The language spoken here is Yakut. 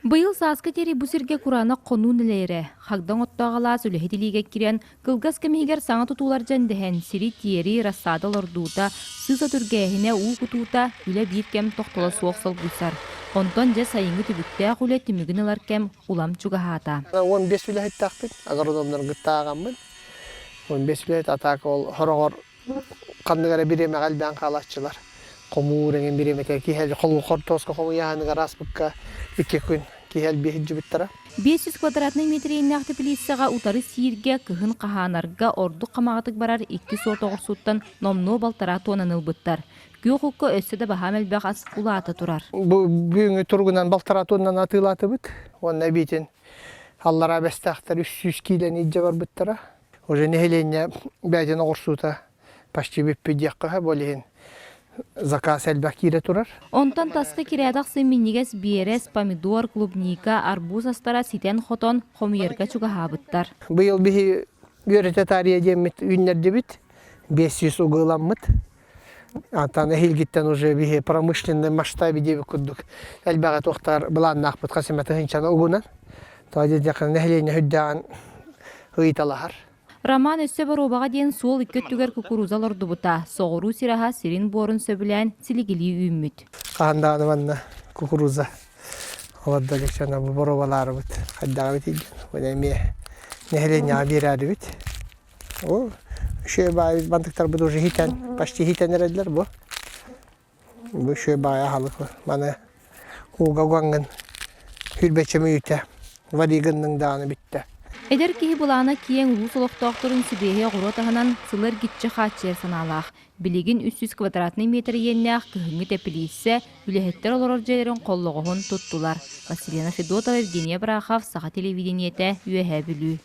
Быйыл сааскы диэри бу сиргэ кураанах хонуу нэлэйэрэ. Хагдаҥ оттоох алаас үлэһит илиигэ киирэн, кылгас кэм иһигэр саҥа тутуулар дьэндэһэн, сири тиэри, рассада олордуута, сыыс от үргээһинэ, уу кутуута, үлэ биир кэм тохтоло суох солбуйсар. Онтон дьэ сайыҥҥы түбүктээх үлэ түмүгүн ылар кэм улам чугаһаата. 15 үлэһиттээхпин, агрономнаргыт тааҕаммын. 15 үлэһит атака ол хороҕор ханнык эрэ бириэмэҕэ элбээн хаалааччылар. Хомуур эҥин бириэмэтэ киһи хортуоска хомуйааһыныгар ааспыкка 2 күн киһи элбии сылдьыбыттара. 500 квадратнай метр иэннээх теплицаҕа утары сииргэ, кыһын хаһаанарга ордук хамаҕатык барар икки суорт оҕурсуттан номнуо балтараа туонаны ылбыттар. Күөх окко өссө да баһаам элбэх ас улаата турар. Бу бүгүҥҥү туругунан балтараа туоннан атыылаатыбыт. Уонна эбиитин аллараа Бэстээхтэр 300 киилэни илдьэ барбыттара. Уже нэһилиэнньэ бэйэтин оҕурсуута почти бүппүт диэххэ сөп, ол иһин заказ элбэх киирэ турар. Онтон таска кирээдэх сын минньигэс биэрэс, помидор, клубника, арбуз астара ситэн-хотон хомуйарга чугаһаабыттар. Быйыл биһи үөрэтэ таарыйа диэммит үүннэрдибит, 500 угу ыламмыт. Антан эһиилгиттэн уже биһи промышленный масштабе диэбит курдук элбэҕи туохтаар былааннаахпыт хас эмэ тыһыынчаны угунан. Тоҕо диэтэххинэ нэһилиэнньэ сүрдээҕин ыйыталаһар. Роман өссө боруобаҕа диэн суол икки өттүгэр кукуруза олордубута, соҕуруу сир аһа сирин буорун сөбүлээн силигилии үүммүт. Хаһан даҕаны манна кукуруза олордо илик бу боруобалаарыбыт хайдаҕа эбитий диэн. Уонна эмиэ нэһилиэнньэҕэ биэрээрибит. Ол үчүгэй баайы бантыктарбыт уже хитэн, почти хитэн эрэллэр бу. Бу үчүгэй баайы аһылык маны ууга угаҥҥын хүрбэччэ мүнүүтэ варигынныҥ даҕаны бүттэ. Эдэр киһи былаана киэҥ улуус олохтоохторун сибиэһэй оҕуруот аһынан сылы эргиччи хааччыйар санаалаах. Билигин 300 квадратнай метр иэннээх кыһыҥҥы тэпилииссэ үлэһиттэр олорор дьиэлэрин холлоҕоһун туттулар. Василина Федотова, Евгения Брахов, Саха телевидениетэ, Үөһээ Бүлүү.